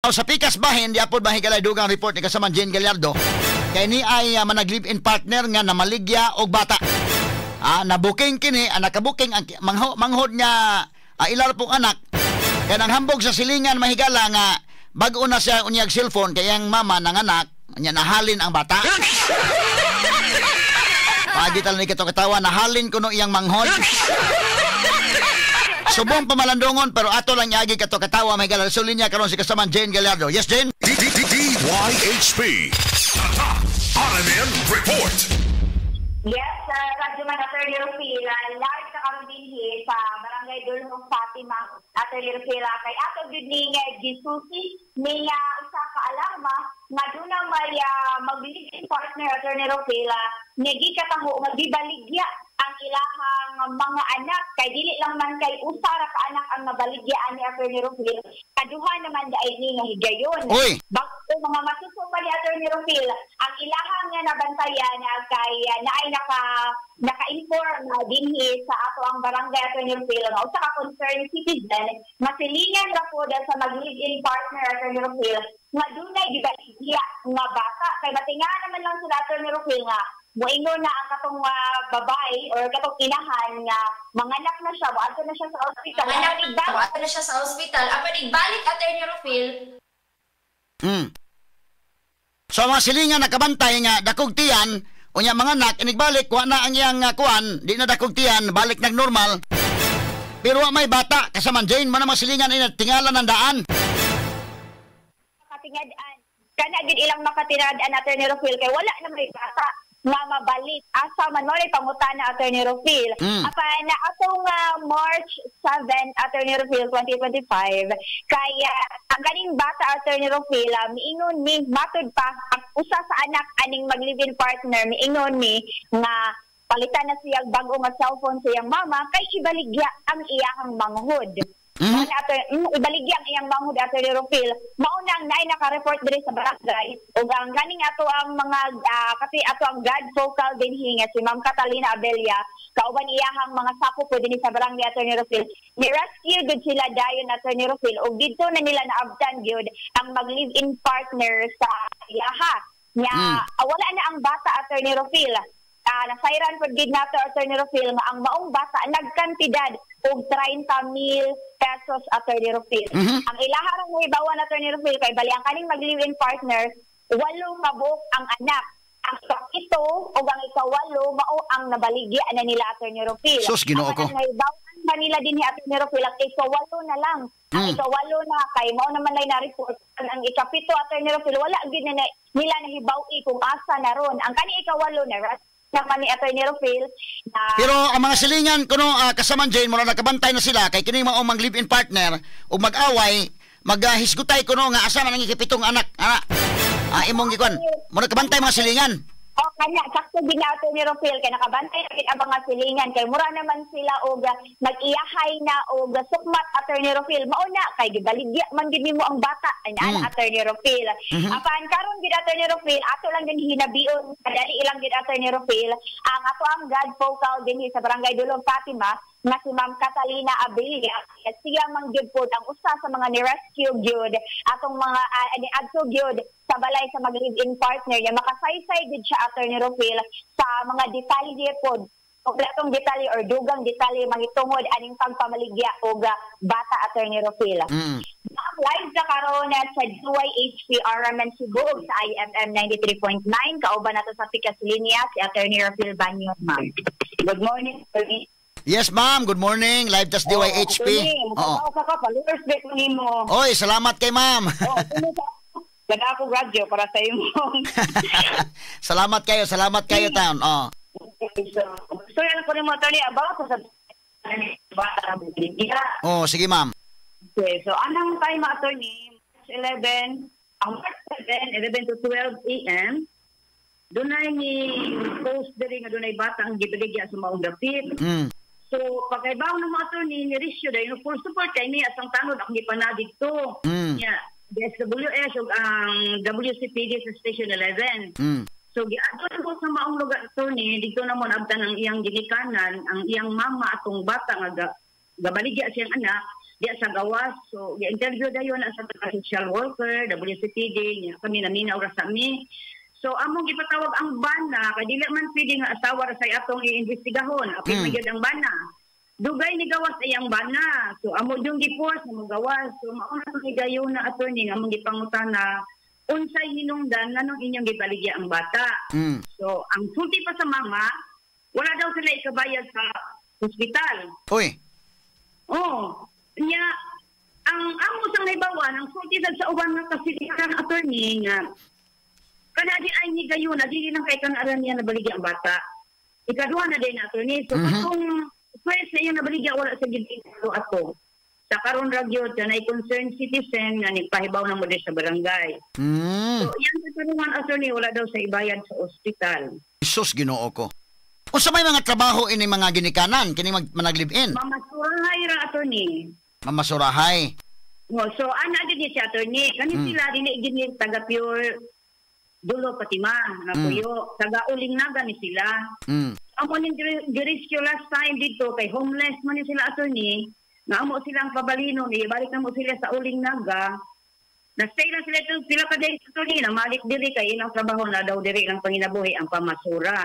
Sa pikas bahin, di apod mahigalay dugang report ni kasaman Jane Gallardo. Kay ni ay manag-live-in partner nga namaligya og bata. Nabuking kini, nakabuking ang manghod nga ilar pong anak. Kay nang hambog sa silingan, mahigala, nga bag-o na siya unyag cellphone kay ang mama ng anak nya nahalin ang bata. Pagi tal ni kato katawa, nahalin kuno iyang manghod. Subong pamalandungon, pero ato lang yagi kato katawa, mahigala. Sa linya karon si kasaman Jane Gallardo. Yes, Jane? DYHP. Tatak RMN Report. Yes, Radyo Man, Attorney Rufila, live sa karon dinhi sa Barangay Dulhong Fatima, Attorney Rufila, kay ato gid ni nga gisusi ni nga usa ka alarma nga duna may mag-live-in partner, Attorney Rufila, nga gikataho nga gibaligya ang ilahang mga anak, kay dili lang man kay usa ra ka anak ang nabaligya ani, Attorney Rufil, kaduha naman diay ni nga higayon. Uy. Bag-o mga masuso pa ni Attorney Rufil, ang ilahang nga nabantayan kay naay naka-inform na dinhi sa ato ang barangay, Attorney Rufil, nga usa ka concerned citizen nga silingan ra po sa mag-live-in partner, Attorney Rufil, nga dunay gibaligya nga bata, kay matinga naman lang sila, Attorney Rufil, nga moingon na ang katong babae or katong inahan nga manganak na siya, moadto na siya sa ospital. Manganak na, na siya sa ospital. Apan igbalik, Attorney Rufil. So mga silingan nakabantay nga dakog tiyan, unya mga anak inigbalik wa na ang iyang kuan, di na dakog tiyan, balik nag normal. Pero wa may bata kasaman Jane, man ang mga silingan ay tingala ng daan. Katingad-an. Kana gid ilang makatinad-an, Attorney Rufil, kay wala na may bata nga mabalik. Asa man mo pangutana, Attorney Rufil. Apan na atong March 7, Attorney Rufil, 2025, kaya ang kaning bata, Attorney Rufil, miingon ni, matud pa ang usa sa anak aning mag-live-in partner, miingon ni nga palitan na siya bag-o nga cellphone sa iyang mama kay ibaligya ang iyang manghod. Mao na ato, ibaligya ang iyang manghod, Attorney Rufil. Mao nang naay naka-report diri sa barangay ug ang kaning ato ang mga kasi ato ang God focal dinhi nga si Ma'am Catalina Abella kauban iyahang mga sakop po dinhi sa barangay, Attorney Rufil. Ni-rescue gud sila dayon, Attorney Rufil, ug didto na nila naabtan gyud ang mag-live-in partner sa ilaha. Nya wala na ang bata, Attorney Rufil. Nasayran pod gid nato, Attorney Rufil, nga ang maong bata nagkantidad og 30,000 pesos, Attorney Rufil. Ang ilaha rang nahibawan, Attorney Rufil, kay bali ang kaning mag-live-in partner, walo ka buok ang anak. Ang ikapito o ang ikawalo mao ang nabaligya na nila, Attorney Rufil. Sus, Ginoo ko. Ang nahibawan ba nila din ni Attorney Rufil, ang ikawalo na lang. Ang ikawalo na kay mao naman lay na-report. Ang ikapito, Attorney Rufil, wala gid na nila nahibaw-i kung asa na ron. Ang kani ikawalo na naman ni Attorney Rufil na Pero ang mga silingan kuno, kasaman Jane, mura nakabantay na sila kay kini mao mang live-in partner ug mag-away, maghisgutay kuno nga asa man ang ikapitong anak. Imong gikuan. Mura nakabantay mga silingan. O kanya sakto gid na, Attorney Rufil, kay nakabantay na gid ang mga silingan kay mura naman sila og nag-iyahay na og sukmat, Attorney Rufil. Mao na kay gibaligya man gid nimo ang bata ana, Attorney Rufil. Apan karon gid, Attorney Rufil, ato lang din hinabion, kadali ilang gid, Attorney Rufil, ang ato ang God focal dinhi sa Barangay Dulong Fatima nga si Ma'am Catalina Abella. Siya man gyud pod ang usa sa mga ni-rescue gyud atong mga ni adto gyud sa balay sa mag-live-in partner niya. Makasaysay gid siya, Attorney Rufil, sa mga detalye pod, kompletong detalye or dugang detalye mahitungod aning pagpamaligya og bata, Attorney Rufil. Ang live na karon sa DYHP RMN Cebu ug sa IFM 93.9, kauban nato sa pikas linya si Attorney Rufil Banyo, ma'am. Good morning, attorney. Yes, ma'am. Good morning. Live tas DYHP. Oo. Ka ka followers bet mo nimo. Oy, salamat kay ma'am. Oh, ganda ako radyo para sa imo. Salamat kayo, salamat kayo taon. Oh. So, so yan ko nimo, attorney, about sa bata. Oh, sige, ma'am. Okay, so anang time, attorney, March 11, ang March 7, 11 to 12 a.m., dunay ni post diri nga dunay bata ang gibaligya sa maong dapit. So, pagkaibaw ng mga attorney, ni Risyo dahil full support kay ni asang tanod akong gipana dito. Ya, DSWS ug ang WCPD sa Station 11. So giadto na ko sa maong lugar, attorney, dito na mo naabtan ang iyang ginikanan, ang iyang mama atong bata nga gabaligya siyang anak. Diya sa gawas. So gi-interview dayon na sa social worker, WCPD, nya kami naminaw ra sa mi. So among gipatawag ang bana kay dili man pwede nga asawa ra say atong iimbestigahon. Apil man gyud ang bana. Dugay ni gawas ay ang bana. So amo yung gi-force nga mogawas. So mao na tong higayon na, attorney, nga among gipangutana unsay hinungdan nganong inyong gibaligya ang bata. So ang sulti pa sa mama, wala daw sila ikabayad sa hospital. Uy. Oh, nya ang amo sang naibawan ang sulti sa uban nga kasilihan, attorney, nga kana di ay ni gayon na dili lang kay kanaran niya nabaligya ang bata. Ikaduha na din, attorney. So katong first na iyang nabaligya, wala sa gid ato. Sa karon ra gyud kanay concerned citizen nga nagpahibaw na mo sa barangay. So iyang katarungan, attorney, wala daw sa ibayad sa ospital. Sus, Ginoo ko. Unsa may mga trabaho ini mga ginikanan kini manag-live-in? Mamasurahay ra, attorney. Mamasurahay. Oh, so ana gid ni siya, attorney. Kani sila dili gid ni taga pure Dulo Fatima nga puyo, taga Uling Naga ni sila. Amo ning gi-rescue last time dito kay homeless man ni sila, attorney. Nga amo silang pabalino ni balik na mo sila sa Uling Naga. Na-stay lang sila ito pila ka days, attorney, na malik diri kay ilang trabaho na daw diri lang panginabuhi ang pamasura.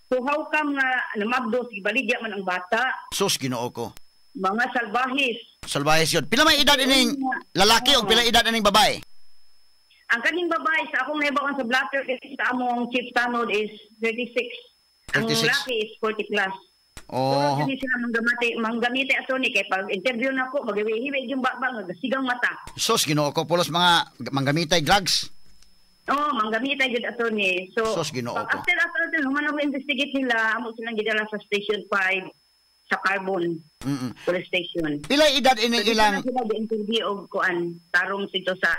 So how come nga namabdos gibaligya man ang bata? Sus, Ginoo ko. Mga salbahis. Salbahis yun. Pila may edad ining lalaki o pila edad ining babae? Ang kaning babae sa akong nahibawan sa blatter sa among chief tanod is 36. Ang 36. lalaki is 40 plus. Oh. Pero sila manggamite, attorney, kay pag interview na ko magawihiwi yung baba nga sigang mata. Sus, Ginoo ko, pulos mga manggamitay drugs. Oh, manggamitay gyud, attorney. So Sus, Ginoo pag ko. after after human ako investigate nila, amo silang gidala sa Station 5 sa Carbon Police Station. Pila edad ining So, dito ilang na sila di-interview og kuan tarong sito sa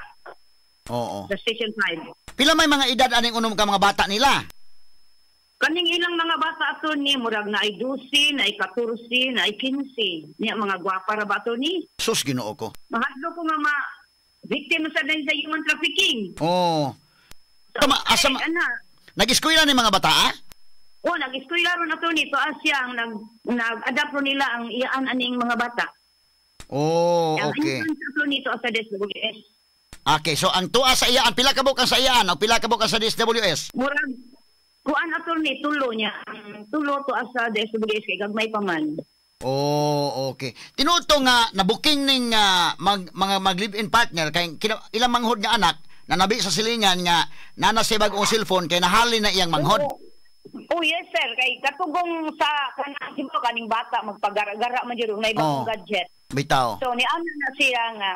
Oo. sa Station 5. Pila may mga edad aning unom ka mga bata nila? Kaning ilang mga bata, attorney, murag na ay 12, na ay 14, na ay 15. Niya mga gwapa ra ba, attorney? Sus, Ginoo ko. Mahadlo ko nga ma victim sa din sa human trafficking. Oh. So, Tama, asa ay, ana. Nag-eskwela ni mga bata? Ah? Oh, nag-eskwela ron, attorney, to siya ang nag-adapt ron nila ang iyaan aning mga bata. Oh, Ang okay. entrance, attorney, to sa DSWS. Okay, so ang tuwa sa iyaan, pila ka buok ang sa iyaan o pila ka buok ang sa DSWS? Murag kuan, attorney, tulo niya. Ang tulo to sa DSWS kay gagmay pa man. Oh, okay. Tinuod to nga nabuking ning mga mag live-in partner kay ilang manghod nga anak na nabi sa silingan nga nana sa bag-ong cellphone kay nahalin na iyang manghod. Oh, yes sir, kay katugong sa kanang mo kaning bata magpagara-gara man jud og naay bagong gadget. Bitaw. So ni ana na siya nga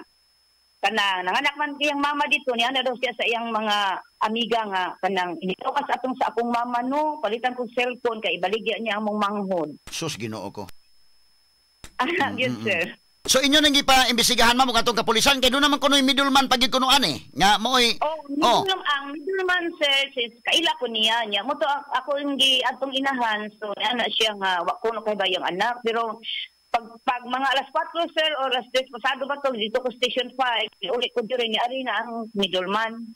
kanang nanganak man iyang mama dito, ni ana daw siya sa iyang mga amiga nga kanang initawas atong sa akong mama no, palitan kong cellphone kay ibaligya niya among manghod. Sus, Ginoo ko. Ah, yes sir. So inyo nang gipa-imbestigahan ma'am og atong kapulisan kay doon naman kuno'y middleman pag kunoan eh. Nga mo'y Oh, Oh. ang middleman sir, sis, kaila ko niya niya. Mo to ako yung gi atong inahan, so ana siya nga wa ko no kay bayang anak, pero pag mga alas 4 sir o alas 3 pasado ba to dito ko Station 5, uli ko diri ni ari na ang middleman.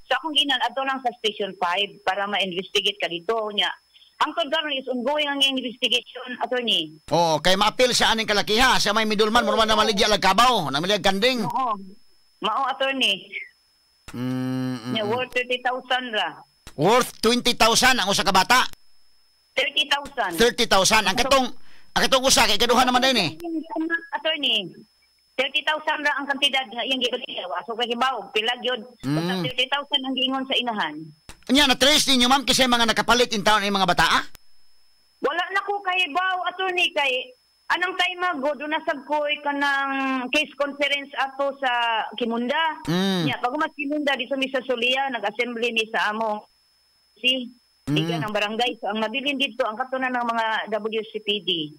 So akong ginan adto lang sa Station 5 para ma-investigate ka dito niya. Ang tod karon is ongoing ang investigation, attorney. Oh, kay maapil siya aning kalakiha, siya may middleman mo man na maligya lag kabaw, na maligya kanding. Oo. Mao, attorney. Niya worth 30,000 ra. Worth 20,000 ang usa ka bata. 30,000. 30,000 ang katong usa kay kaduha naman din eh. Attorney, 30,000 ra ang kantidad nga iyang gibaligya. So kay hibaw, pila gyud. Basta 30,000 ang giingon sa inahan. Nya na trace ninyo ma'am kasi mga nakapalit in town ang mga bata ah? Wala na ko kahibaw, attorney, kay anang time ago do nasab ko kanang case conference ato sa Kimunda. Nya pag umas Kimunda dito mi sa Sulia nag-assembly mi sa amo si liga ng barangay. So ang nabilin dito ang katunan ng mga WCPD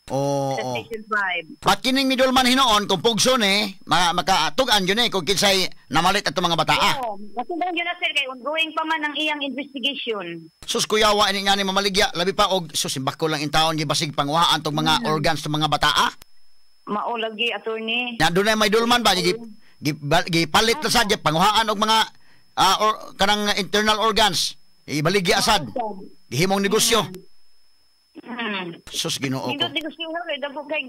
Oo. sa Station 5. Pat kining middleman hinuon kung pugson eh, makatugan yun eh kung kinsay namalit atong mga bata ah. Oo, matugan yun na sir kay ongoing pa man ang iyang investigation. Sus kuyawa ini nga ni mamaligya labi pa og sus simbako lang in taon gibasig panguhaan tong mga organs tong mga bata ah. Mao lagi, attorney. Na dunay may middleman ba gipalit na sad panguhaan og mga or, kanang internal organs. Ibaligya sad. Gihimong negosyo. Sus Ginoo ko. Nindot negosyo kay dagko kay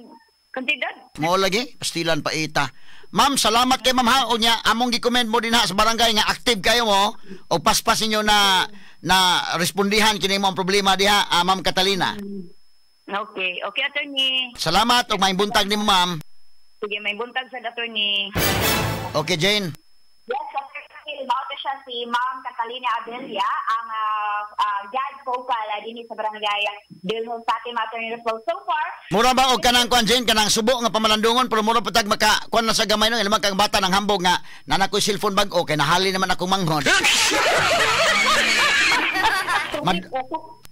kantidad. Mo lagi, pastilan pa ita. Ma'am, salamat kay ma'am ha. O nya, among gi-commend mo din ha sa barangay nga active kayo mo o paspas ninyo na na respondihan kini mo ang problema diha, Ma'am Catalina. Okay, attorney. Salamat ug maayong buntag nimo, ma'am. Sige, may buntag sa attorney. Okay, Jane. Yes, Sir Phil, mao to siya si Ma'am Catalina Abella, ang God focal dinhi sa barangay Dulhong Fatima, Attorney Rufil. So far, Mura ba og kanang kuan, Jane, kanang subo nga pamalandungon, pero mura patag maka kuan na sa gamay no ilang kang bata nang hambog nga nana ko'y cellphone bag-o kay nahali naman akong manghod.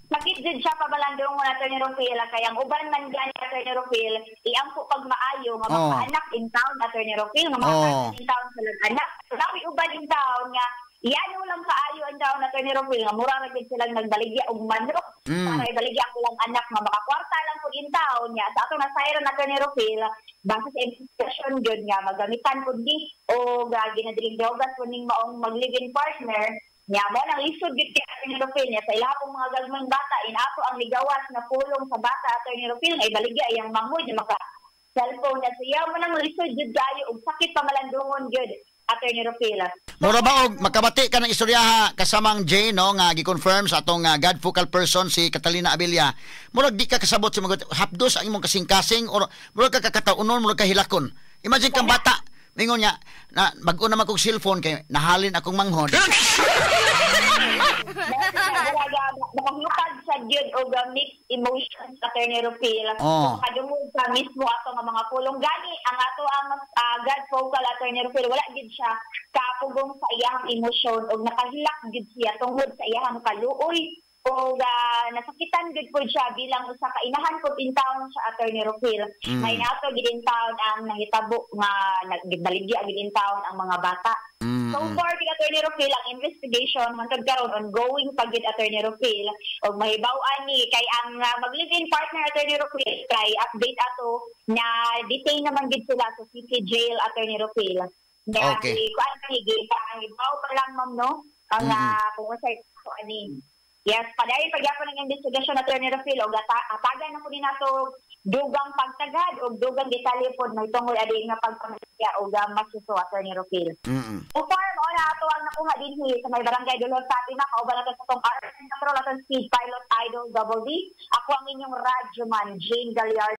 Sakit din siya pamalandungon, Attorney Rufil, kay ang uban man gani, Attorney Rufil, iampo pag maayo nga mga anak in town, Attorney Rufil, nga mga in town sa anak. Nawi uban in town nga iyano lang kaayo ang town, Attorney Rufil, nga mura ra gid silang nagbaligya og manok para ibaligya ang ilang anak nga makakwarta lang pud in town niya. Sa atong nasayran, Attorney Rufil, base sa investigation gyud nga magamitan pud ni o ginadiling drogas pud ning maong mag-live-in partner niya, mo nang lisod gyud kay Attorney Rufil niya sa ilaha pong mga gagmayng bata inato ang ligawas na pulong sa bata, Attorney Rufil, nga ibaligya iyang manghod nga maka cellphone na siya. Mo nang lisod gyud kayo ug sakit pamalandungon gyud, Attorney Rufil. Mura ba og makabati ka ng istorya kasamang Jane no nga gi-confirm sa atong God focal person si Catalina Abella. Murag di ka kasabot sa mga hapdos ang imong kasing-kasing or murag ka kakataunon, murag ka hilakon. Imagine kang bata mingon niya na bag-o naman kog cellphone kay nahalin akong manghod. Makahutag sa gyud og mixed emotions, Attorney Rufil. Kadungog sa mismo ato nga mga pulong gani ang ato ang God focal, Attorney Rufil, wala gid siya kapugong sa iyang emosyon og nakahilak gid siya tungod sa iyang kaluoy o nasakitan gid po siya bilang usa ka inahan po in town siya, Attorney Rufil. May nato gid in town ang nahitabo nga nagbaligya gid in town ang mga bata. So far, gid, Attorney Rufil, ang investigation hangtod karon ongoing pa gid, Attorney Rufil, og mahibaw-an ni kay ang mag-live-in partner, Attorney Rufil, kay update ato na detain naman gid sila sa city jail, Attorney Rufil. Kuan ni gipahibaw pa lang, ma'am, no, ang kung unsay ani. Yes, padayon pagyapon ng investigasyon, Attorney Rufil, og atagan na po ni nato dugang pagtagad og dugang detalye pod mahitungod adi nga pagpamilya og masuso, Attorney Rufil. So far, mao na ato ang nakuha dinhi sa may barangay Dolor Fatima, kauban nato sa atong RN Patrol, atong Speed Pilot Idol Double D. Ako ang inyong radyo man, Jane Galliard.